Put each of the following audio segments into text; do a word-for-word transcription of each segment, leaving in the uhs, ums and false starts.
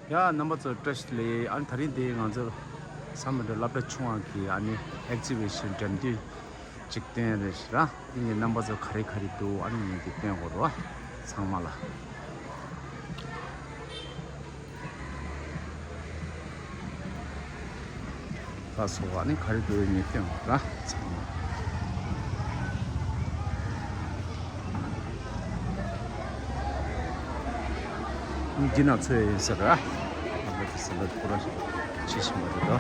ཡ། རྣམ་པ་ཚོ་བཀྲ་ཤིས་བདེ་ལེགས། ཨ་ནི་དེ་རིང་འདི་ང་ཚོ་བསམ་མི་འདུག་སློབ་གྲྭ་ཆུང་བ་གི་ཨ་ནི་ཨེག་ཛི་བི་ཤན་འགྲེམས་སྟོན་ཅིག་སྟོན་རེད་ཤག་ཨ་ནི་ངས་རྣམ་པ་ཚོ་ག་རེ་ག་རེ་འདུག་ཨ་ནི་ངས་འདི་སྟོན་དགོས་རེད་བ། ཚང་མ་ལ། ད་སོ་བ་ནི་ག་རེ་འདུག་ངས་སྟོན་དགོས་ར། ཚང་མ། འདི་ན་ཚོས་ཡིན་ཟེར་ར། ང་ཚོ་དེ་ཟེར་ལ་ཁོ་ར་ཆེ་ཞིང་མ་རེད་དོ།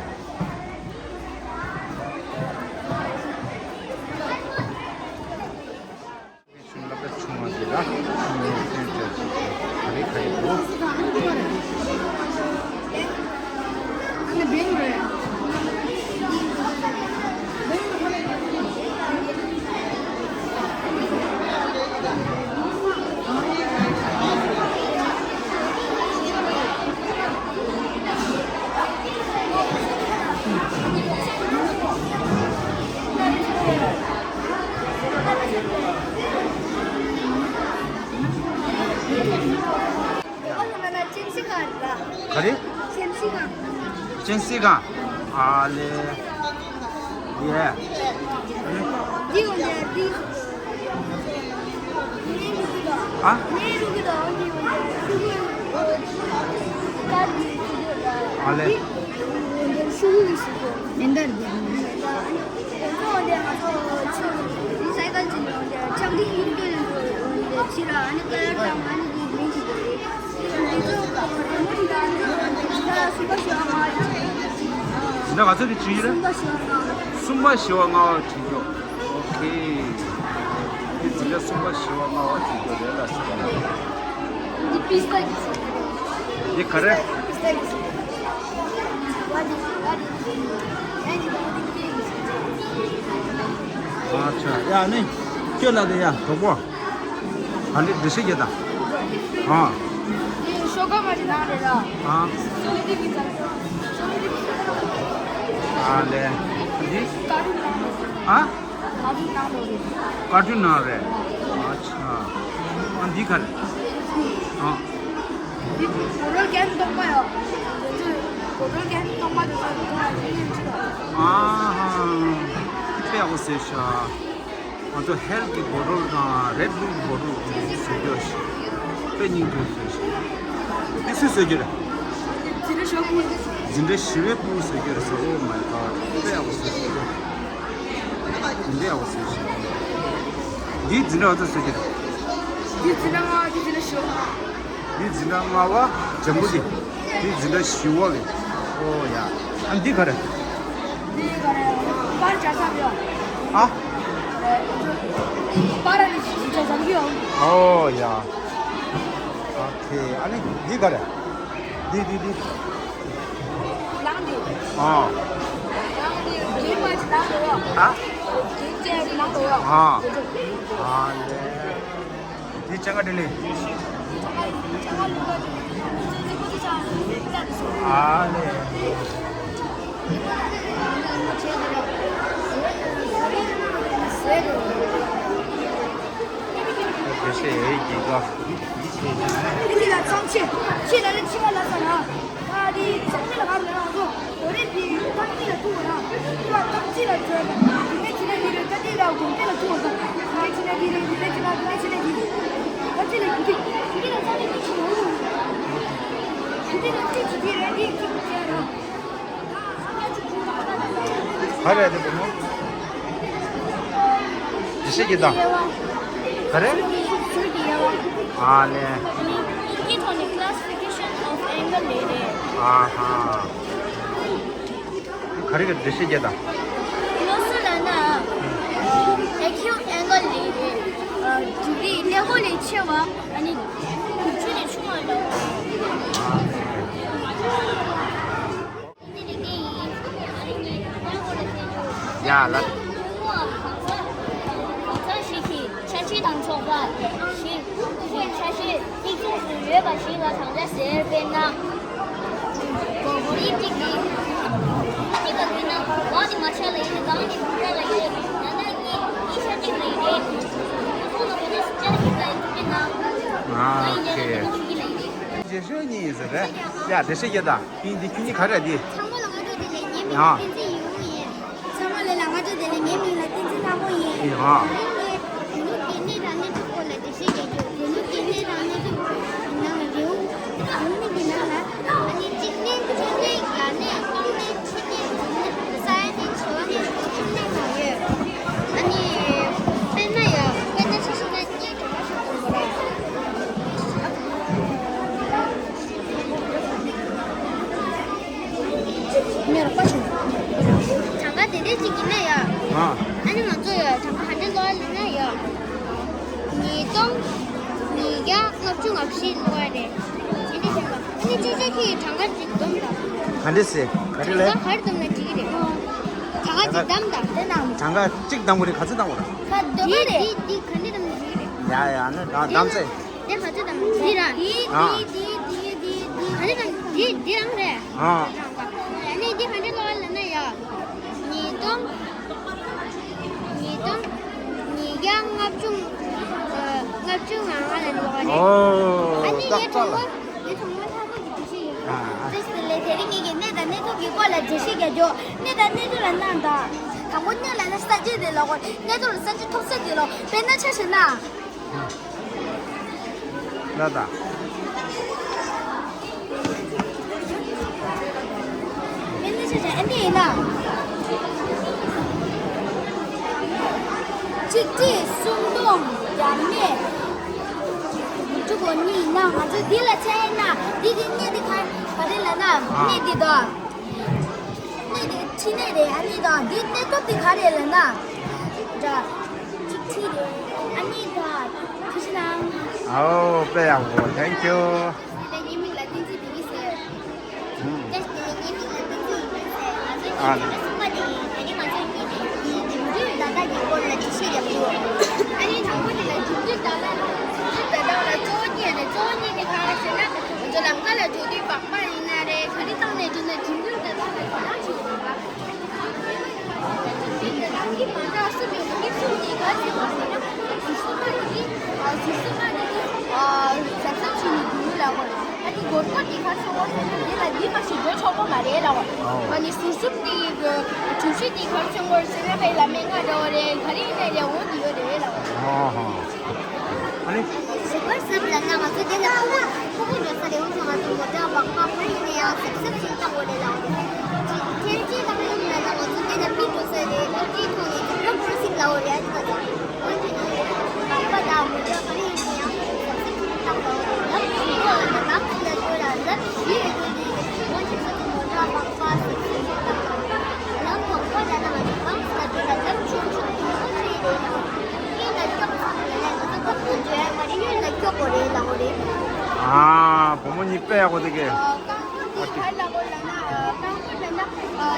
སློབ་གྲྭ་ཆུང་བ་འདི་ལ་ངས་སྟོན་བྱ་ཆེད་དུ་ག་རེ་ག་རེ་འདུག་ག་རེ། ཅན་སི་གང་། ཅན་སི་གང་། ཨ་ལེ། ཡེ། འདི་འོ་འདི་འདི། ཨ། ཨ་ལེ། ཁོང་ཚོ་འདི་ང་ཚོ་ཆུ་སའི་ཀལ་ཅིག་ཡོང་སྟེ་ལྕགས་རིགས་ཡུལ་སྐྱོར་ཡོང་དུ་ཡོང་སྟེ་ཕྱི་ལ་ཨ་ནི་ཀ་ལར་དང་ཨ་ནི་འདི་མིང་ཅིག་ཡོད་རེད། འདི་ཚོ་རི་མོ་འདི་ལ་འདི་ཚོ་འདི་ཚོ་གསུམ་པ་བཞི་པ་ལྔ་པ་ཅིག་ཡོད་རེད། འདི་འདྲ་ག་ཚོད་ཀྱི་ཅིག་ཡོད་རེད། གསུམ་པ་བཞི་པ་ལྔ་པ། གསུམ་པ་བཞི་པ་ལྔ་པ་ཅིག་ཡོད། ཨོ་ཁེ། འདི་འདི་འདྲ་གསུམ་པ་བཞི་པ་ལྔ་པ་ཅིག་ཡོད་རེད་ལ་ཟེར་བ། འདི་པི་སྟ་གི་ཅིག་ཡོད་རེད། འདི་ག་རེ། པི་སྟ་གི་ཅིག་ཡོད་རེད། ཨ་ཆ། ཡ་ནི། ཁྱོད་ལ་དེ་ཡ་གྲོགས་པོ། ཨ་འདི་འདི་ཤེས་ཀྱི་ད། ཨ། འདི་ཤོ་ཀ་མ་ཅི་ནང་རེད་ར། ཨ། ཤོ་ལི་དི་གི་ཙམ། ཤོ་ལི་དི་གི་ཙམ། ཨ་ལེ། འདི། ཀ་ཊུན་ནང་རེད། ཨ། ཀ་ཊུན་ནང་རེད། ཀ་ཊུན་ནང་རེད། ཨ་ཆ། ཨ་འདི་ག་རེད། ཨ། འདི་གོ་རོལ་རྒྱན་སྟོང་པ་ཡོད། དེ་ཚོས་གོ་རོལ་རྒྱན་སྟོང་པ་དེ་ཚོ་རིན་ཐང་ལ་ཡིན་ཡིན་ཅི་དང་། ཨ་ཧ། དཔེ་ཡག་པོ་ཟེར་ཤག་ང་ཚོ་ཧེལ་གྱི་བོ་ཊལ་དང་རེད་བུལ་གྱི་བོ་ཊལ་དེ་ཚོ་བཟོ་རྒྱུ་ཞིག་དཔེ་སྙིང་རྗེ་བཟོས་ཤག་འདི་སུས་བཟོས་རྒྱུ་རེད། འཛིན་གྲྭ་ཞི་བའི་སྤུ། འཛིན་གྲྭ་ཞི་བའི་སྤུ་བཟོས་རྒྱུ་རེད་ཟེར། Oh my god། དཔེ་ཡག་པོ་བཟོས་ཤག་འདི་ཡག་པོ་བཟོས་ཤག་འདི་འཛིན་གྲྭ་ག་ཚོད་བཟོས་རྒྱུ་རེད། འདི་འཛིན་གྲྭ་ལྔ། འདི་འཛིན་གྲྭ་བཞི་པ། འདི་འཛིན་གྲྭ་ལྔ་པ་ལྗང་གུ་འདི། འདི་འཛིན་གྲྭ་བཞི་པ་གི། ཨོ་ཡ། ཨ་འདི་ག་རེ། འདི་ག་རེ། པར་འཇལ་ས་ཡོད། ཨ། པར་ནི་འཇལ་ས་ཡོད། ཨོ་ཡ། ཨོ་ཁེ། ཨ་ནི་འདི་ག་རེ། འདི་འདི་འདི། ནང་འདི། ཨ། ནང་འདི་རྒྱན་པ་ཅིག་ནང་དུ་ཡོད། ཨ། རྒྱན་ཅན་ནང་དུ་ཡོད། ཨ། ཨ་ལེ། འདི་ལྕང་ག་འདི་ལེ། ཨ་ལེ། འདི་ལ་གཙང་ཆེ། ཆེ་ལ་ལེ་ཆེ་བ་ལ་ས་ལ། ཨ་དེ་ཚང་མ་ལ་ང་རང་ཚོ་རེད་དེ་ཏང་ཅི་ལ་ཐུག་ར། དེ་བ་ཏང་ཅི་ལ་ཚོད་དེ་ནས་ཅི་ལ་དེ་རེད། ད་དེ་ལ་དགོན་སྡེ་ལ་ཐུག་ར། དེ་ནས་ཅི་ལ་དེ་རེད། དེ་ནས་ཅི་ལ་དེ་ནས་ཅི་ལ་དེ་རེད། ད་ཅི་ལ་དེ་དེ་དེ་ལ་ཚང་མ་དེ་ཅི་ཡོང་རུང་དེ་དེ་ལ་ཅི་ཅི་དེ་རེད། དེ་ཅི་ཅི་རེད། ག་རེ་རེད་བུ་མོ། འདི་ཤེས་ཀྱི་དང་། ག་རེ། ཟུར་གྱི་དབྱེ་བ། ཨ་ལེ། དེའི་ཐོག་ནས་classification of angle ལས་རེད། ཨ་ཧ། ག་རེ་ག་འདི་ཤེས་ཀྱི་དང་། ཡོ་སུ་ལ་ན་acute angle ལས་རེད། ཨ་ཌིག་རི་ཀླད་ཀོར་ལས་ཆེ་བ། ཨ་ནི་དགུ་བཅུ་ནས་ཆུང་བ་ལ། ཡ་ལ། གང་ཟག་ཞིག་གི་འཆར་གཞི་དང་ཚོགས་པ་ཞིག་འཆར་གཞི་གཅིག་མཚུངས་སུ་ཡོད་པ་ཞིག་ལ་དང་བརྒྱ་ཟེར། དཔེར་ན། གོ་རིམ་གཅིག་གིས་གཅིག་ལ་དམིགས་ན་བ་དེ་མ་ཆགས་ལ་ཡིན། གང་དེ་མ་ཆགས་ལ་ཡིན། ཡང་ན་གཉིས་གཉིས་ཆ་གཅིག་ལ་ཡིན། ཁོང་ལ་གོ་ན་སུམ་ཆ་གཅིག་ལ་ཡིན། དཔེར་ན། ཨ་ཨ་ཡིན་ཡང་ན་ཁོང་ལ་གཅིག་ལ་ཡིན། དེ་ཤོད་གཉིས་ཡིན་ཟེར་རེད། ཡ་དེ་ཤོད་ཡ་ད། ཁྱོད་འདི་ཁྱོད་གཉིས་ག་རེ་འདི། ཚང་མ་ལ་སྔ་དྲོ་བདེ་ལེགས། ངའི་མིང་ཡ། ལ་བསྟན་འཛིན་ཡིན་ཡིན། ཚང་མ་ལ་ལ་སྔ་དྲོ་བདེ་ལེགས། ངའི་མིང་ལ་བསྟན་འཛིན་ལྷ་མོ་ཡིན། ཡ། ད་རིང་ངས་དེ་ནུབ་ཀྱི་གནས་དང་གནས་ཚུལ་སྐོར་ལ་འགྲེལ་བཤད་རྒྱག་རྒྱུ། དེ་ནུབ་ཀྱི་གནས་དང་གནས་ཚུལ་ནང་རེའུ་རེའུ་མིག་གི་ནང་ལ་ཨ་ནི་གཅིག་གནས་འགོ་གནས་དགའ་གནས་སྐྱིད་གནས་འཆི་གནས་འཛོམས་གནས་ས་ཡ་གནས་བྱེ་བ་གནས་ཁྱིམ་གནས་ནང་ཡོད། ཨ་ནི་དཔེར་ན་ཡ་དཔེར་ན་ཆ་བཞག་ན་གནས་དྲུག་པ་ཞིག་འཛོམས་པ་རེད། གནས་རོགས་པ་བྱུང་། གྲངས་ཀ་དེ་འདྲས་ཅིག་ཡིན་ན་ཡ། ཨ། ཨ་ནི་ང་ཚོ་ཡ་གྲངས་ཀ་ག་འདྲས་ཀློག་ཡ་ལབ་ན་ཡ། ཉིས་སྟོང་། ཉིས་བརྒྱ་ལྔ་བཅུ་ང་བཞི་ཀློག་ཡ་རེད། དེ་འདྲས་བྱས་པ། ཨ་ནི་ཅིག་ཅིག་གིས་གྲངས་ཀ་ཅིག་བསྡོམས་དང་། ག་འདྲས་ཟེར། ག་འདྲས་ལབ། གྲངས་ཀ་ག་རེ་བསྡོམས་ན་འགྲིག་གི་རེད། གྲངས་ཀ་ཅིག་བསྡོམས་དང་། དེ་ནང་གྲངས་ཀ་གཅིག་བསྡོམས་དགོས་རེད། ག་ཚོད་བསྡོམས་དགོས་རེད། ག་བསྡོམས་དགོས་རེད། འདི་འདི་ག་འདྲས་བསྡོམས་ན་འགྲིག་གི་རེད། ཡ་ཡ། ཨ་ནི་གྲངས་བསྡོམས་ཚེ། དེ་ག་ཚོད་དང་། འདི་ར། ཨ། འདི་འདི་འདི་འདི་འདི་ག་འདྲ་དང་། འདི་འདི་རང་རེད། ཨ། ཨ་ནི་འདི་ག་འདྲ་ལབ་ལབ་ན་ཡ། ཉིས་སྟོང་། ཉིས་སྟོང་། ཉིས་བརྒྱ་ལྔ་བཅུ། ཨ། ལྔ་བཅུ་ང་ལྔ་ལ་ལོག་རེད། ཨོ། ཨ་ནི་ངའི་གྲོགས་མོ། ངའི་གྲོགས་མོ་ལྷ་མོ་གི་འགྲེལ་བཤད་ཡིན། ཨ། བཀྲ་ཤིས་བདེ་ལེགས། དེ་རིང་ངེད་ཀྱིས་གནས་དང་གནས་ཚུལ་གྱི་སྐོར་ལ་འགྲེལ་བཤད་རྒྱག་རྒྱུ། གནས་དང་གནས་ཚུལ་ལབ་ན་ད། དང་པོ་གནས་ལབ་ན་ས་ཆ་དེ་ལ་གོ། གནས་ཚུལ་ལ་ས་ཆ་ཐོབ་ས་དེ་ལ། དཔེར་ན་ཆ་བཞག་ན། ལ་ད། མི་ནི་ཆ་ཆ་ཨ་འདི་ཡིན་ན། གཅིག་གཅིག་གསུམ་སྟོང་བརྒྱ་མེད། དྲུག་གོ་གཉིས་ཡིན་ན། ང་ཚོ་འདི་ལ་ཆ་ཡིན་ན། འདི་གི་གནས་འདི་ག་ག་རེ་ལབ་ན། ཨ། གནས་འདི་དོ། གནས་འདི་ཕྲིན་ལས་རེད། ཨ་ནི་དོ། འདི་གནས་སྟོབས་འདི་ག་རེ་ལབ་ན། འདྲ། གཅིག་ཁྲི་རེད། ཨ་ནི་ད་ཐུགས་རྗེ་གནང་། ཨའོ། དཔེ་ཡག་པོ། Thank you། ངའི་མིང་ལ་བསྟན་འཛིན་བདེ་སྐྱིད་ཟེར། ཨུམ། ངའི་མིང་ལ་བསྟན་འཛིན་བདེ་སྐྱིད་ཟེར། ང་ཚོའི་ཨ་ཁྱིམ་ཚང་གསུམ་པ་དེ་ཡིན། ད་ནི་ང་ཚོའི་གཉིས་དེ་ཡིན། འགྲིམ་འགྲུལ་ད་ལྟ་གི་སྐོར་ལ་འགྲེལ་བཤད་རྒྱག་རྒྱུ། ཨ་ནི་དང་པོ་དེ་ལ་འགྲིམ་འགྲུལ་ད་ལྟ་ལ། འགྲིམ་འགྲུལ་ད་ལྟ་ལ་གཙོ་བོ་གཉིས་ཡོད་རེད། གཙོ་བོ་གཉིས་དེ་ག་རེ་ཟེར་ན། ང་ཚོ་ལམ་ཁ་ལ་འགྲོ་དུས་སྦག་སྦག་ཡིན་ན་རེད། ག་རེ་བཏང་ནས་འགྲོ་ན་འགྲིམ་འགྲུལ་ད་ལྟ་ལ་ག་རེ་བྱེད་དགོས་པ། ཟུར་གསུམ་པ་དེ་ནི། ཨ། ཟུར་གསུམ་པ་དེ་ནི། ཨ། གཟབ་གཟབ་བྱས་ནས་འགྲོ་ལ་དགོས། ཨ་ནི་སྒོར་མོ་དེ་ག་ཚོད་ཟེར་ན། དེ་ལ་འདི་མ་ཞིག་འགྲོ་ཆོག་པ་མ་རེད་ལབ་པ། ཨོ། ཨ་ནི་ཟུར་གསུམ་དེ་གི་གྲུ་བཞི་དེ་ག་ཚོད་སྐོར་ཟེར་ན། དཔེ་ལ་སྨན་ཁང་འདྲ་བོ་རེད། ག་རེ་ཡིན་ན་རེད། འོ་དེ་ཡོད་རེད་ལབ་པ། ཨོ་ཧོ། ཨ་ནི། གཟབ་གཟབ་ལབ་ན་ང་ཚོ་དེ་ལ་ཕྲུ་གུ་ཕྲུ་གུ་འགྲོ་ས་རེད། འོ་ཚོ་ང་ཚོ་མོ་ཊ་སྦག་སྦག་ག་རེ་ཡིན་ན་ཡང་གཟབ་གཟབ་བྱས་བཏང་དགོས་རེད་ལབ་པ། ཁྱེད་ཀྱིས་ལབ་ཡོང་ན་ང་ཚོ་དེ་ལ་མི་འགྲོ་ས་རེད། ཨ་ནི་ཐོག་ནས་ལམ་ཁོ་ར་ཞིག་ལབ་པ་རེད། ཨ་ནི་ང་ཚོ་འོན་ཏེ་ནི་སྦག་སྦག་དང་མོ་ཊ་ག་རེ་ཡིན་ན་ཡང་གཟབ་གཟབ་བྱས་བཏང་དགོས་རེད། ལམ་ཞིག་ཡོད་ལ་ན་གང་ཞིག་ལ་འགྲོ་ལ་ལམ་ཞིག་ཡོད་དགོས་རེད། འོན་ཏེ་ང་ཚོ་མོ་ཊ་སྦག་སྦག་གཟབ་གཟབ་བྱས་བཏང་དགོས་རེད། ལམ་མང་པོ་ལ་ན་ང་ཚོ་གང་ཞིག་ལ་འགྲོ་ལ་ལམ་ཆུང་ཆུང་དེ་ཚོ་ཆེ་རེད། ཨ། བུ་མོ་གཉིས་དཔེ་ཡག་པོ་འདུག་གས། རྐང་འཁོར་འདི་ག་རེ་ལབ་དགོས་ལབ་ན། རྐང་འཁོར་ལབ་ན།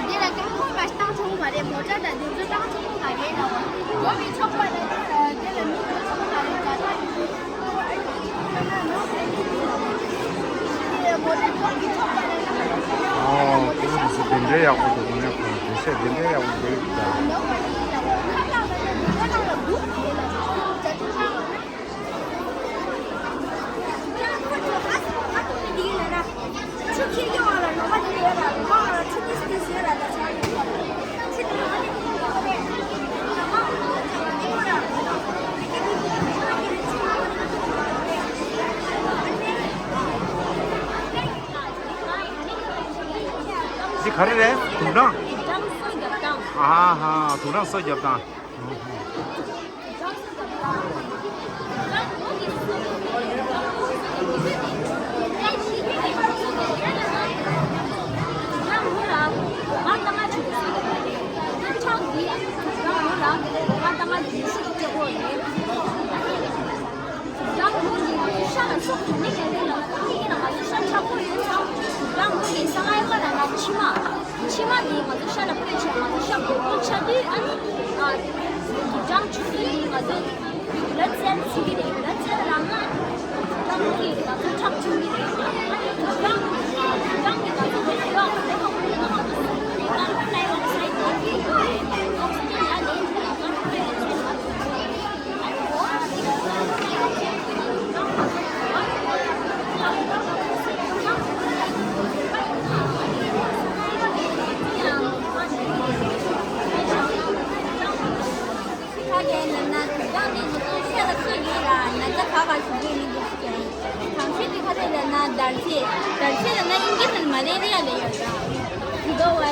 འདི་ལ་རྐང་འཁོར་མ་བཏང་ཆོག་གི་མ་རེད། མོ་ཊ་དང་དེ་ཚོ་བཏང་ཆོག་གི་མ་རེད་ལབ་པ། འགྲོ་མི་ཆོག་པ་ལབ་ན། འདི་ལ་མི་འགྲོ་ཆོག་གི་མ་རེད། ད་ལྟ་ཡིན། ཨོ། ཁོ་བོ་དེ་ཚོ་དེ་འདྲའི་ཡག་པོ་འདུག་ངས་ཁོ་དེ་བཤད་དེ་འདྲའི་ཡག་པོ་འདུག་ད། འདི་ག་རེ་རེད། དུག་སྦྲང་། ཨ་ཧ། དུག་སྦྲང་སོ་བརྒྱབ་སྟངས། ཡང་ཁོང་གིས་ཤ་ལ་སོགས་ཀྱི་མི་གལ་ལ་ཁོང་གིས་ན་ང་ཚོ་ཤ་ཆག་པོ་ཡོད་ཙང་། ཡང་ཁོང་གིས་ས་ངའི་པ་ལ་ན་མཆིལ་མ། མཆིལ་མ་དེ་ང་ཚོ་ཤ་ལ་སྤོས་བྱས། ང་ཚོ་ཤ་གོག་པོ་ཆགས་དུས། ཨ་ནི། ཨ། དུག་སྦྲང་ཆུང་ཆུང་དེ་ང་ཚོ་ཡུལ་ལ་བཙལ་ཟེར་གྱི་རེད། ཡུལ་ལ་བཙལ་ལབ་ན། དུག་སྦྲང་ཁོང་གིས་ང་ཚོ་ཁྲག་འཐུང་གི་རེད། ཨ་ནི་དུག་སྦྲང་དུག་སྦྲང་གིས་ང་ཚོ་དེ་ལ་ཡོག་དེ་ཁོང་གིས་ང་ཚོ་ནས་ཀར་བོན་ཌའི་ཨོག་སའིཌ་དེ་ཨོག་སི་ཇན་ཡར་ལེན་གྱི་རེད། ཀར་བོན་ཌའི་ཨོག་སའིཌ་དེ་ང་ཚོ་ཁྲག་འཐུང་གི་རེད།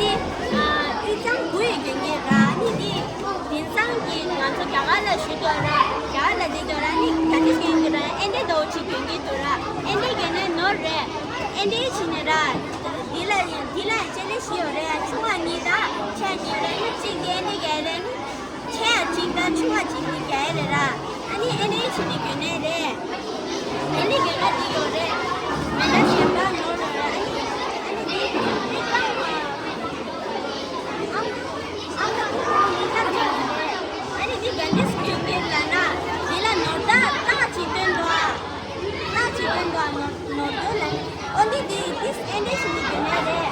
དེ་དབུས་གཙང་དགུ་ཡི་གྱོན་གྱི་ར་ནི་དེ། དེང་སང་གི་ང་ཚོ་རྒྱ་གར་ལ་བཞུགས་དུས་ར། རྒྱ་གར་ལ་བསྡད་དུས་ར་ནི་ག་འདྲ་གྱོན་གྱི་ར། ཨེ་འདྲ་འདྲ་བོ་ཅིག་གྱོན་གྱི་འདུག་ར། ཨེ་འདྲ་གྱོན་ནས་ནོར་རེད། ཨེ་འདྲ་བྱས་ནས་ར། འདི་ལ་འདི་ལ་ཆེ་ལེ་ཞིག་ཡོད་རེད། ཆུང་བ་གཉིས་དང་ཆེ་གཉིས་རེད། གཅིག་གིས་ཨེ་འདྲ་གྱོན་རེད། ཆེ་ཡ་གཅིག་དང་ཆུང་བ་གཅིག་གིས་གྱོན་ཡ་རེད་ར། ཨ་ནི་ཨེ་འདྲ་བྱས་ནས་གྱོན་ནས་རེད། ཨེ་འདྲ་གྱོན་ན་འགྲིག་ཡོད་རེད། མི་འདྲ་གཞན་པ་ནོར་རེད་ར། ཨ་ནི་ཨ་ནི་འདི་འདི་ལྟ་བ། ཨ་ནི་འདི་ག་འདྲས་སེ་གྱོན་གྱི་ལབ་ན། འདི་ལ་ནོར་ད་རྟགས་ཅིག་སྟོན་འདུག་ཨ། རྟགས་ཅིག་སྟོན་འདུག་ཨ། ནོར་ནོར་འདུག་ལབ་ནི། ཨོ་འདི་འདི་འདི་ཨེ་འདྲས་ཞིག་ནི་གྱོན་ནི་རེད།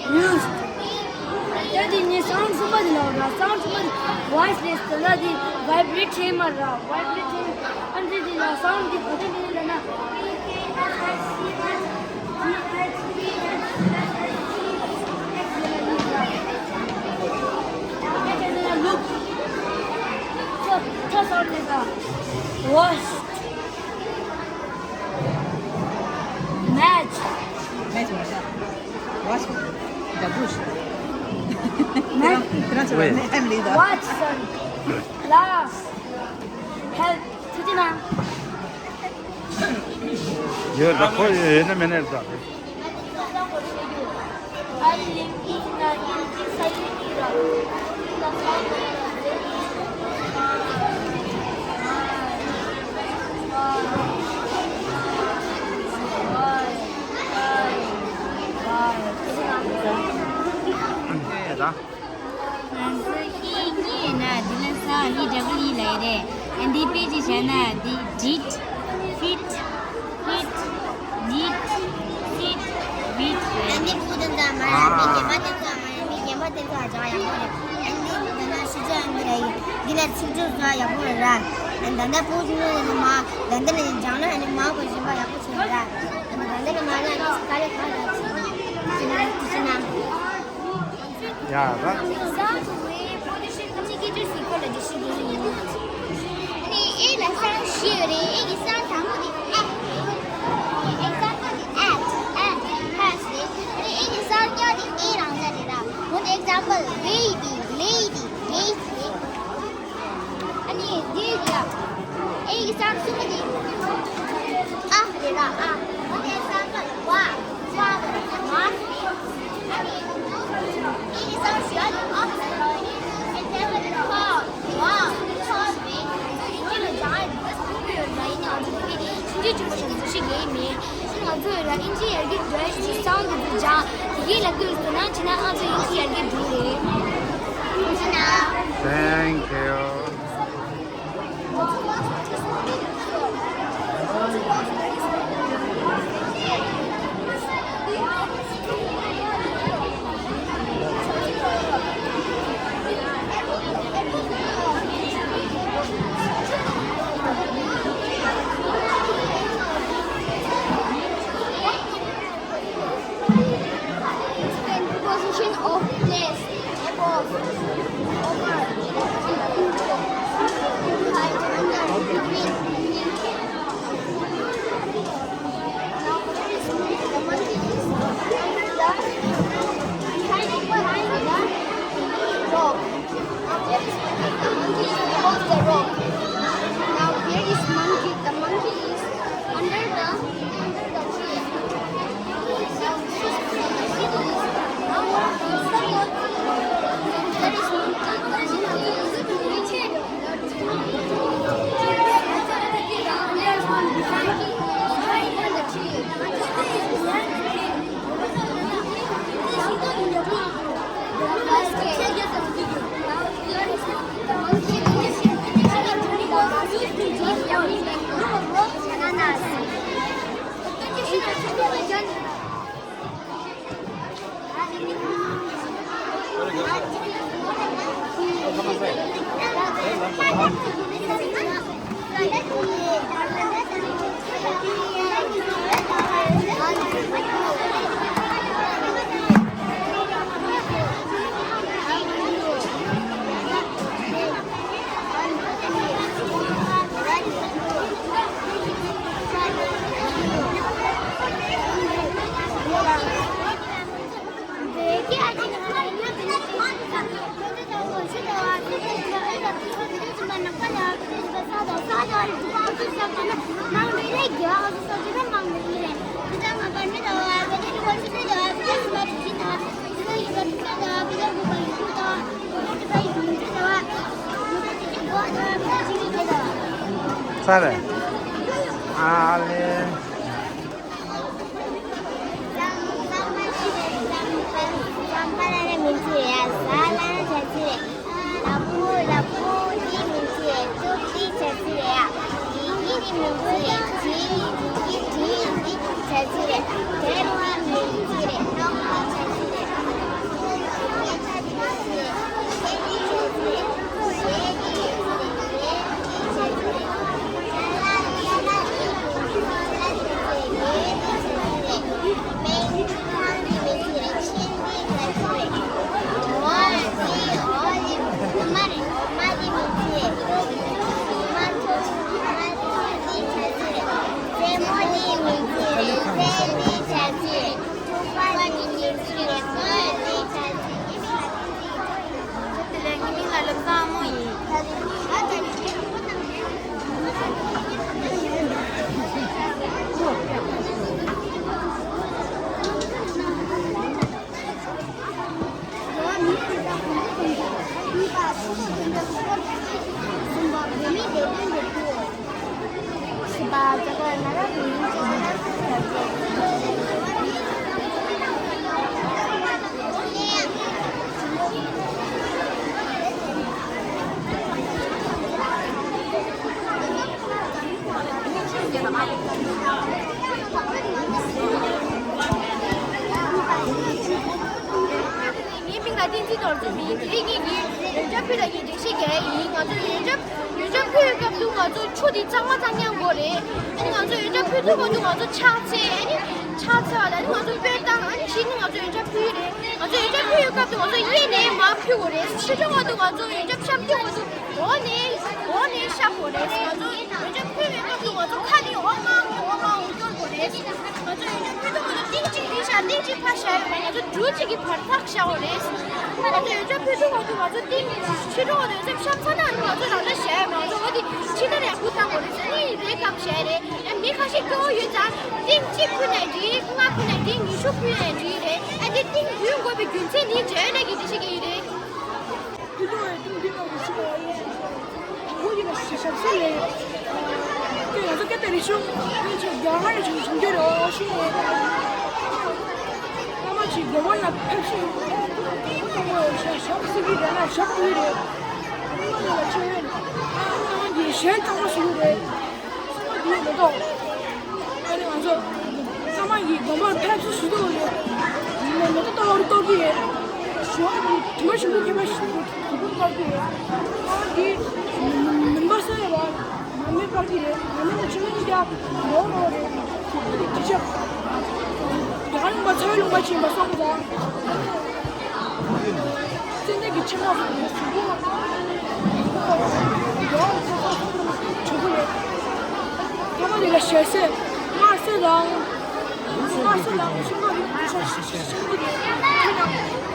Used. ད་དེ་ནས་སའུན་གསུམ་པ་དེ་ལ་ར། སའུན་གསུམ་པ་དེ་ཝོ་ཡི་སི་ལེ་སི་དེ་ལ་དེ་ཝའི་བྷི་རེ་ཊི་བྱེད་མ་ར། ཝའི་བྷི་རེ་ཊི་བྱེད། ཨ་འདི་དེ་ལ་སའུན་དེ་ག་དེ་མིན་ལ་ན། ལུག་ཐ་ཐ་སའུན་དེ་ལ་ཝོ་ཤི། མེ་ཆི། མེ་ཆི་མ་ཤ། ཝོ་ཤི། ད་བུ་ཤི། མེ། དེ་རང་དེ་རང་ཆ་ཝེ། ལ་ནས་ཧེམ་ལི་ད། ཝོ་ཆི་སོན། གླ་སི། ཧེལ་ཐུ་ཅི་ན། ཡོད་ད། ཁོ་ཡོད་ན་མེད་ན་ད། ང་ཚོ་ཨི་གཉིས་ཡོད་ན་འདི་ལ་ས་ཨི་ཌབ་ལ་ཨི་ལབ་ཡ་རེད། ཨ་འདི་དཔེ་ཅིག་བྱས་ན་འདི་ཌིཌ། ཕིཌ། ཧིཌ། ཌིཌ། ཧིཌ། ཧིཌ། ཨ་འདི་ཕྲུ་གུ་དེ་ཚོ་མ་རེད། མི་རྒན་པ་དེ་ཚོ་མ་རེད། མི་རྒན་པ་དེ་ཚོ་ཨ་ཅག་ཡག་པོ་རེད། ཨ་འདི་འདི་ན་ཤི་ཅག་ཡང་མི་རེད། འདི་ན་ཚིག་སྦྱོར་ཚོ་ཡག་པོ་རེད་ར། ཨ་ད་ལྟ་ཕྲུ་གུ་ཚོ་ནི་མ་ད་ལྟ་ནས་སྦྱངས་ན་ཨ་ནི་མ་གོ་བཞིན་པ་ཡག་པོ་བྱས་ར། ཨ་ད་ལྟ་ནས་མ་ན་ཨ་ནི་དཀའ་ལས་ཁག་ར་བྱས། ཅི་ན་ཅི་ན། ཡ་ར། ཨ་ནི་ཨེ་ལ་སའུན་བཞི་ཡོད་རེད། ཨེ་གི་སའུན་དང་པོ་དེ་ཨེ་རེད། ཨེག་ཛམ་པལ་དེ་ཨེ་ཊི། ཨེག་ཛམ་པལ་དེ་ཨེ་རང་བཞིན་རེད་ད། འོ་ན་ཨེག་ཛམ་པལ་ལེ་ཌི། ལེ་ཌི། ལེ་ཌི་རེད། ཨ་ནི་འདི་ཡ། ཨེ་གི་སའུན་གསུམ་པ་དེ་ཨ་རེད་ད། ཨ། འོ་ན་ཨེག་ཛམ་པལ་ཝ། ཝ་དེ་ཝ་རེད། ཨ་ནི། Thank you. Explain position of place above, over, behind, under, between, in. Now, where is the monkey is behind the, behind, behind the rock. Now, where is monkey? The monkey is above the rock. Now, where is monkey? The monkey is under the, under the tree. Now, where is monkey? The monkey is behind. ས་རེད། ཨ་ལེ། དེ་ལས་ངའི་མིང་ལ་ལབ་བཟང་མོ་ཡིན། ངའི་མིང་ལ་བསྟན་འཛིན་ནོར་འཛིན་ཡིན། དེ་རིང་ངེད་ཀྱིས་ཡོན་ཆབ་ཕུལ་ཡག་གི་སྒྲིག་གཞི་རྒྱག་ཡག་ཡིན། ང་ཚོ་ཡོན་ཆབ་ཡོན་ཆབ་ཕུལ་སྐབས་དུས་ང་ཚོ་ཆུ་དེ་གཙང་མ་ཚང་ཉན་དགོས་རེད། ཨ་ནི་ང་ཚོ་ཡོན་ཆབ་ཕུལ་དུས་སྐབས་དུས་ང་ཚོ་ཕྱག་འཚལ། ཨ་ནི་ཕྱག་འཚལ་བ་དང་ཨ་ནི་ང་ཚོ་དཔེ་བཏང་། ཨ་ནི་གཞི་ནས་ང་ཚོ་ཡོན་ཆབ་ཕུལ་གྱི་རེད། ང་ཚོ་ཡོན་ཆབ་ཕུལ་ཡོང་སྐབས་དུས་ང་ཚོ་གཡས་ནས་མར་ཕུལ་དགོས་རེད། ཕྱི་དྲོ་བ་དུས་ང་ཚོ་ཡོན་ཆབ་བཤམས་དུས་ང་ཚོ་འོག་ནས་འོག་ནས་བཤམས་དགོས་རེད། ང་ཚོ་ཡོན་ཆབ་ཕུལ་བའི་སྐབས་དུས་ང་ཚོ་ཁ་ནས་ཨོཾ་ཨཱཿཧཱུྃ་ཨོཾ་ཨཱཿཧཱུྃ་སྐྱོར་དགོས་རེད། ང་ཚོ་ཡོན་ཆབ་ཕུལ་དུས་ང་ཚོ་ཏིང་གཅིག་ཕུལ་བཞག་ཏིང་གཅིག་ཕར་བཞག་ཡོད་པ་ང་ཚོ་འབྲུ་གཅིག་གི་བར་ཐག་བཞག་དགོས་རེད། ང་ཚོ་ཡོན་ཆབ་ཕུལ་དུས་ང་ཚོ་ང་ཚོ་ཏིང་ཕྱི་དྲོ་བ་དུས་ཡོན་ཆབ་བཤམས་ཚར་ན་ང་ཚོ་རང་འཇགས་བཞག་ཡོད་པ་ང་ཚོ་འོ་དེ་ཕྱི་ལྟར་ཡག་པོ་བཏང་དགོས་རེད། ཨ་ནི་རེད་སྐབས་བཞག་རེད། ཨ་མི་ཁ་ཤས་སྐྱོ་བོ་ཡོད་ཙང་ཏིང་གཅིག་ཕུལ་ནའི་འགྲིག་ལྔ་ཕུལ་ནའི་འགྲིག་ཉི་ཤུ་ཕུལ་ནའི་འགྲིག་རེད། ཨ་དེ་ཏིང་བདུན་དགོས་པའི་རྒྱུ་མཚན་ནི་འཇལ་ཡོད་ནའི་གི་འགྲེལ་བཤད་ཀྱི་ཡིན་རེད། ཕུལ་དུས་ཏིང་བདུན་དགོས་པའི་ཞིག་ལ་ཡིན། དང་པོ་ཡིན་ན་ཞབས་ཞབས་ཟས་ལས། དེ་ང་ཚོ་སྐད་བརྡ་རེ་ཞུ། ངས་ཆོས་རྒྱ་གར་ནས་བྱུང་བྱུང་རྒྱུ་རེད་ཨོ་ཤུ་ནས། བླ་མ་ཅིག་དགོན་པ་ལ་ཕེབས་ཤིང་། དང་པོ་ཞབས་ཞབས་ཟས་ཀྱི་རེད་ན་ཞབས་ཀྱི་རེད། བླ་མ་ལ་ཆོས་ཡོད། བླ་མ་གིས་གཞན་གཙང་མ་ཞུ་གི་རེད། སོ་མ་དེ་མེ་ཏོག་ཨ་ནི་ང་ཚོ་ཚང་མ་གིས་དགོན་པར་ཕེབས་བསུ་ཞུ་དགོས་རེད། མེ་མེ་ཏོག་ཏོག་རེ་གཏོར་གྱི་རེད། ཞུ་བ་གིས་དྲི་མ་ཞིམ་པོ་མཁས་པ་ཞིག་དུ་དུ་གཏོར་གྱི་རེད། ཨ་གིས་མུན་པ་སེལ་བ་མ་མེད་པར་གྱི་རེད། མ་མེད་ན་ཆུ་ལོན་གྱི་རྒྱ་རོ་རོ་རེད། དུ་གུ་དེ་ཅི་ཆག་རྒྱ་ལུང་པ་ཚ་བའི་ལུང་པ་ཕྱིན་པ་སོང་གི་རེད། ཙན་དན་གྱི་ཕྱེ་མ་སོགས་ཀྱི་གཟུགས་པོ། ཡོངས་སུ་གྲུབ་པ་ཡོད། ཐ་མ་དེ་ལ་ཞལ་ཟས། མངར་ཟས་དང་། མངར་ཟས་དང་ཤིང་ཏོག་ཡོད་པའི་ཤ་ཤ་ཤ་ཤ་ཤ་ཤ་ཤ།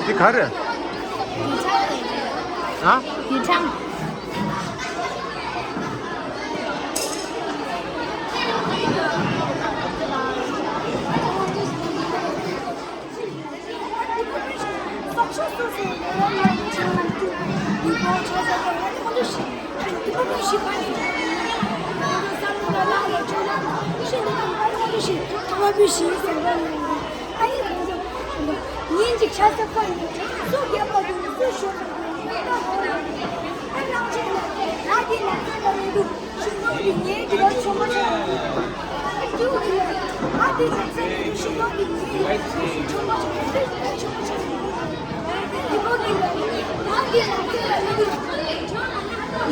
འདི་ག་རེ། ཡིག་ཚང་རེད། ཨ། ཡིག་ཚང་། ཉིན་གཅིག་ཆ་ཚང་པ་ཡིན། སུ་རྒྱལ་པོ་ཡིན། སུ་ཞོ་ཡིན། ཨ་རང་ཆེན་ལ་ཨ་དེ་ལ་ཚོད་ལ་མི་འདུག་ཤིང་ཏོག་གི་ཉེ་གི་ལ་ཆོ་མ་ཆོ་ཡིན། ཨ་ཀྱུ་གི་ལ་ཨ་དེ་ལ་ཚོད་མི་འདུག་ཤིང་ཏོག་གི་ཉེ་གི་ལ་ཆོ་མ་ཆོ་ཡིན། ཨ་དེ་ལ་ཚོད་ལ་མི་འདུག་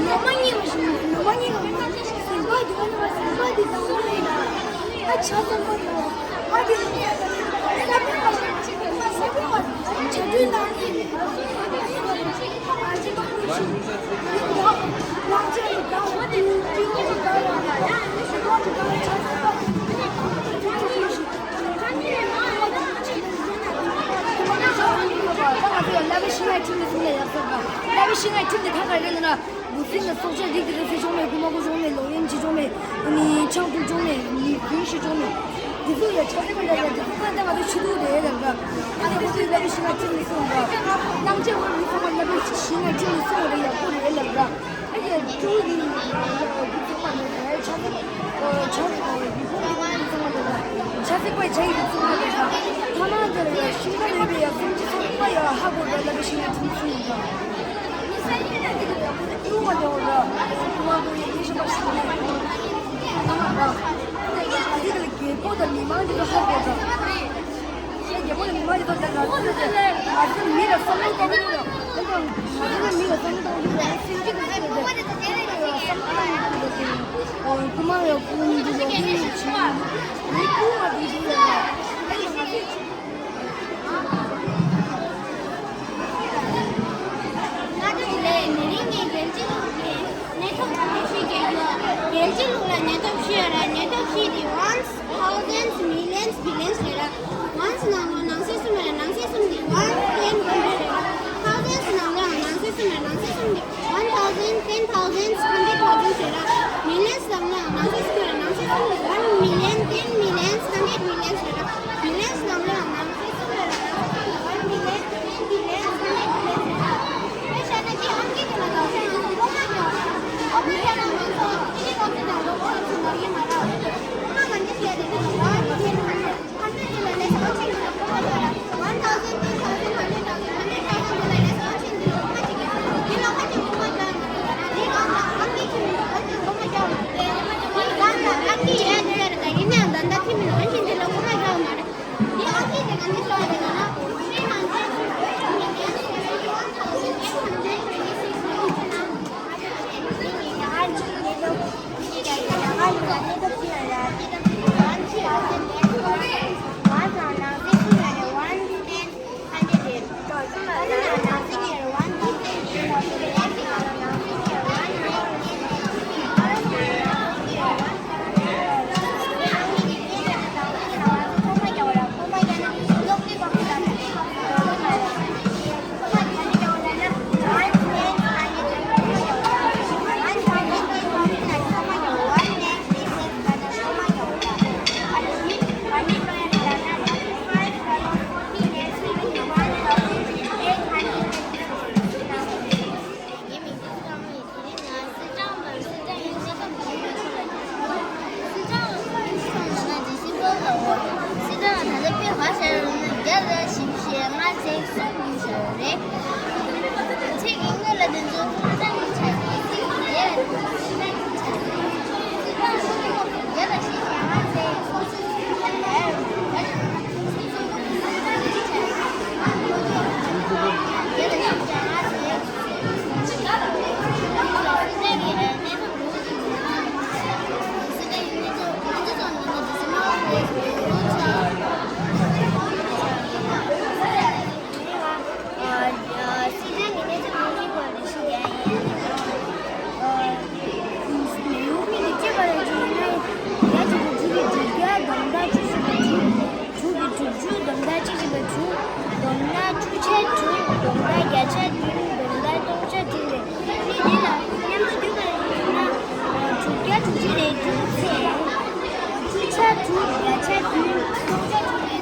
ལོ་མ་གཉིས་ལ་ཞིག་ལོ་མ་གཉིས་ལ་མ་ཟིན་པ་དེ་ལ་ཟིན་པ་དེ་དང་ཨ་ཆ་ཚང་པ་ཡིན། ཨ་དེ་ལ་ཚོད་ལ་མི་འདུག་ས་པའི་ཁ་ཤས་ཅིག་ཁྲིམས་ལ་སྲུང་ལ་ཡག་ཟེར་བ། བླ་མའི་ཞིང་ང་ཁྲིམས་དེ་གང་ག་རེད་ལབ་ན། འབུ་སྲིན་ལ་སྲོག་ཆགས་རིགས་དེ་རིགས་ཟེར་ཆོག་མེད། རྐུ་མ་རྐུ་ཆོག་མེད། ལོག་གཡེམ་བྱེད་ཆོག་མེད། ཨ་ནི་ཆང་འཐུང་ཆོག་མེད། མི་རྒྱུན་ཞིག་ཆོག་མེད། དེ་ཚོ་ཡ་ཆགས་སྲེད་པ་ལ་ཡ་དེ་ཚོ་ད་ང་ཚོ་ཆུ་ཐུག་རེད་ལབ་ར། ཨ་ནི་ཁོ་ཚོས་བླ་མའི་ཞིང་ང་ཁྲིམས་ལ་སྲུང་ར། སྣང་ཆ་བ་མི་ཚང་མ་བླ་མའི་ཞིང་ང་ཁྲིམས་ལ་སྲུང་ར་ཡག་པོ་རེད་ལབ་ར། ཨ་ཡ་ཀྲུའུ་ཡིན་ཡ་ཡ་ཡ་ཚང་མ་ལ་ཡ་ཆགས་སྲེད་པ་ཆགས་སྲེད་པ་ཡ་ཡ་ཡ་ཚང་མ་ལ་ཡ་ཆགས་སྲེད་པ་ཡ་ཡ་ཡ་ཚང་མ་ལ་ཡ་ཐ་མ་དེ་ལ་ཡ་ཞིང་ཁ་ལས་པའི་ཡ་སེམས་ཅན་ཚང་མ་ཡ་ཧ་གོ་ར། བླ་མའི་ཞིང་ང་ཁྲིམས་ལ་སྲུང་ར། རྒྱལ་པོ་དང་མི་མང་གི་ཧ་གོ་ར། རྒྱལ་པོ་ལ་མི་མང་ཡོད་པ་དེ་ང་ཚོ་ང་ཚོ་མི་ལ་བསམ་བློ་གཏོང་གི་ཡོད། ང་ཚོ་མི་ལ་བསམ་བློ་གཏོང་གི་ཡོད། སེམས་ཅན་གྱི་ཚོད་དེ་བསམ་བློ་གཏོང་གི་ཡོད། རྐུ་མ་ཡང་རྐུ་མི་འདུག་ལོག་གཡེམ་མི་བྱེད། མི་རྐུ་མ་འདུག་འདུག་ལ་ཡ། ཨ་ནི་ང་ཚོས། ང་ཚོ་དེ་ལས་ནི་རིང་ངས་རྒྱལ་སྤྱི་གླུ་གི་ནད་ཐོབ་ཀྱི་ནད་གཞི་རྒྱག་རྒྱུ། རྒྱལ་སྤྱི་གླུ་ལ་ནད་ཐོབ་ཤི་ཡོད་ར། ནད་ཐོབ་ཤི་དེ་ones, thousands, millions, billions རེད་ར། Ones ནང་ལོགས་ནང་གསེས་གསུམ་རེད། ནང་གསེས་གསུམ་དེ་one, ten, hundred རེད་ར། Thousands ནང་ལོགས་ནང་གསེས་གསུམ་རེད། ནང་གསེས་གསུམ་དེ one thousand, ten thousands, hundred thousands རེད་ར། Millions ནང་ལོགས་ནང་གསེས་གསུམ་རེད། ནང་གསེས་གསུམ་དེ་one million, ten millions, hundred millions རེད་ར། Billions ནང་ལོགས་ནང་གསེས་གསུམ་རེད་ར། ནང་གསེས་གསུམ་དེ་one billion, ten billions, hundred billions རེད་ར། དཔེ་བཞག་ན་ཁྱེད་ཨང་ཀི་དེ་ལ་དག་ས་ཡང་ཁོ་མ་ཉོ། ཨོ་མ་ཁྱེད་རང་ང་ཚོ་ཁྱེད་ཀྱི་ནང་ཚོ་དང་ལོ་ཁོ་རང་ཚོ་ནོར་གྱི་མ་རེད། ཁོ་མ་གང་ཅི་བཤད་དེ་དེ་ལ་one, ten, hundred, hundred དེ་ལ་ལས་སུ་ཆེན་གྱི་ལ་ཁོ་མ་ཉོ་ར། One thousand, ten thousand, hundred thousand, hundred thousand དེ་ལ་ལས་སུ་ཆེན་གྱི་ལ་ཁོ་མ་ཅིག་གི་དེ་ལ་ཁ་ཅིག་ཁོ་མ་ཉོ་ཡ་མ་རེད་ལ་ར། དེ་གང་ལ་ཨང་ཀི་ཁྱེད་མི་ལ་ཁ་ཅིག་ཁོ་མ་ཉོ་ཡ་མ་རེད། དེ་གང་ལ་ཨང་ཀི་ཡོད་དེ་ཡོད་རེད། ད་ཡིན་ནའང་ད་ལྟ་ཁྱེད་མི་ལ་ཨང་ཀི་དེ་ལ་ཁོ་མ་ཉོ་ཡ་མ་རེད། དྲུག་ཅུ་དུམ་མདའ་གཅིག་བཞི་པ་དྲུག་བསྡོམས་ན་དྲུག་ཆ་དྲུག་བསྡོམས་ན་བརྒྱ་ཆ་བདུན་བསྡོམས་ན་སྟོང་ཆ་བདུན་རེད། ཨ་ནི་དེ་ལ་མཉམ་དུ་བསྡུས་པ་ཡིན་ན་དྲུག་བརྒྱ་དྲུག་ཅུ་རེད། དྲུག་ཚེག་དྲུག་ཆ་དྲུག་བརྒྱ་ཆ་བདུན་སྟོང་ཆ་དྲུག་རེད།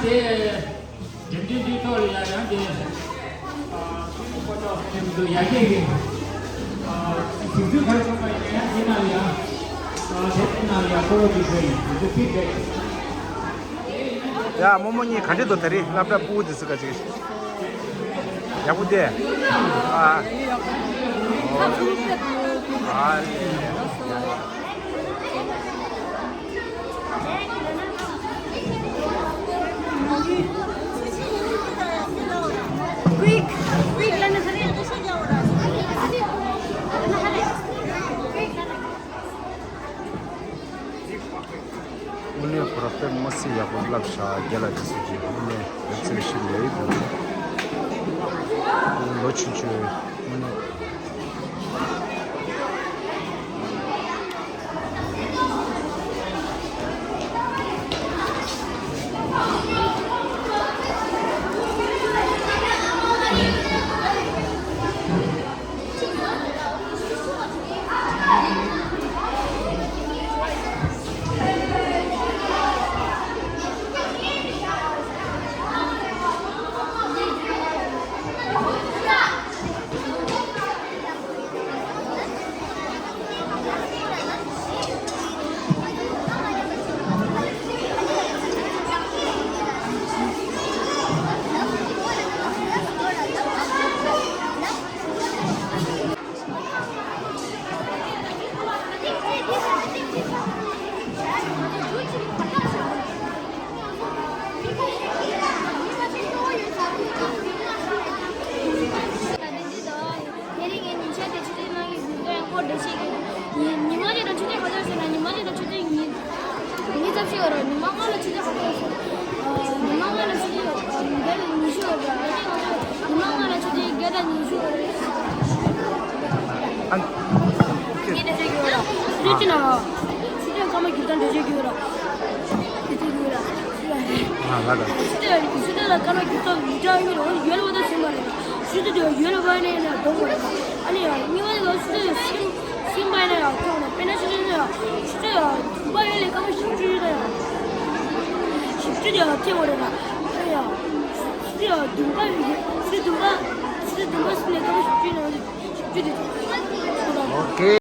དེ་འགྲེམས་སྟོན་འདིའི་ཐོག་ལ་ཡང་ཡང་དེ་ཨ་ཕྲུ་གུ་ཕོ་ཐོག་ཟེར་མི་འདུག་ཡར་རྒྱས་ཀྱི་ཨ་ཟིན་ཐོའི་ཁ་ཕྱོགས་པ་ཡིན་ན་ཡང་དེ་ནང་ལ་ཡང་ཨ་དེ་ནང་ལ་ཡང་ཁོ་རོ་ཅིག་ཤོད་ཡིན། དེ་ཚོ་ཕིཌ་བེག་ཡ་རྨོ་མོ་གཉིས་ག་འདྲ་འདུག་ད་རེས་སློབ་གྲྭ་སྤུ་གུ་དེ་ཚོ་ག་ཅིག་ཡག་པོ་དེ། ཨ། ཨ། དངོས་གནས་ཁོ་རང་དཔེ་མི་སྲིད་ཡག་པོ་བསླབ་བཞག་རྒན་ལགས་དེ་ཚོ་གིས་དངོས་གནས་ཡ་མཚན་ཞིག་ལས་ཡོད་འདུག་ལོ་ཆུང་ཆུང་དངོས་གནས། དེ་རིང་ངས་ཉིན་ཤས་དེ་ཆུ་ཚོད་ནང་གི་ཉིན་ཐོ་ཡང་སྐོར་འགྲེལ་བཤད་ཀྱི་ཉི་ཉི་མ་གཅིག་ལ་ཆུ་ཚོད་ག་ཚོད་ཟེར་ན་ཉི་མ་གཅིག་ལ་ཆུ་ཚོད་ཉིས་ཉིས་ཙམ་ཞིག་ཡོད་རེད། ཉི་མ་ལྔ་ལ་ཆུ་ཚོད་ག་ཚོད་ཟེར་ན་ཉི་མ་ལྔ་ལ་ཆུ་ཚོད་བརྒྱ་དང་ཉི་ཤུ་ཡོད་རེད། ཉི་མ་ལྔ་ལ་ཆུ་ཚོད་བརྒྱ་དང་ཉི་ཤུ་ཡོད་རེད། ཨ། ངས་འགྲེལ་བཤད་ཀྱི་ཡོད་རེད། ཆུ་ཚོད་གཅིག་ལ་ཆུ་ཚོད་སྐར་མ་བརྒྱད་ཙམ་འགྲེལ་བཤད་ཀྱི་ཡོད་རེད། ཨ་ལ་ལ། ཆུ་ཚོད་ཆུ་ཚོད་ལ་སྐར་མ་བརྒྱད་ཙམ་མི་འདྲ་ཡོད་རེད། ཡོད་ལ་བ་ད་ཟིན་པ་རེད། ཆུ་ཚོད་དེ་ཡོད་ལ་བ་ནས་ནས་ལྡོག་པ་རེད། ཨ་ནི་ཡང་གཉིས་པ་དེ་ལ་ཆུ་ཚོད་ཟིན་ཟིན་པ་ཡིན་ན་ཡང་ཐོག་ནས་དཔེར་ན་ཆུ་ཚོད་ནས་ཡང་ཆུ་ཚོད་ཡང་བདུན་པ་ཡོད་ལས་སྐར་མ་བཞི་བཅུ་ཡོད་ན་ཡང་བཞི་བཅུ་དེ་ཡང་ཐེབས་པ་རེད་ལ། ཨ་ནི་ཡང་ཆུ་ཚོད་ཡང་བདུན་པ་ཡོད་ཆུ་ཚོད་བདུན་པ་ཆུ་ཚོད་བདུན་པ་ཟིན་ལས་སྐར་མ་བཞི་བཅུ་ཡོད་ན་བཞི་བཅུ་དེ་ཐེབས་པ་རེད། ཨོ་ཁེ།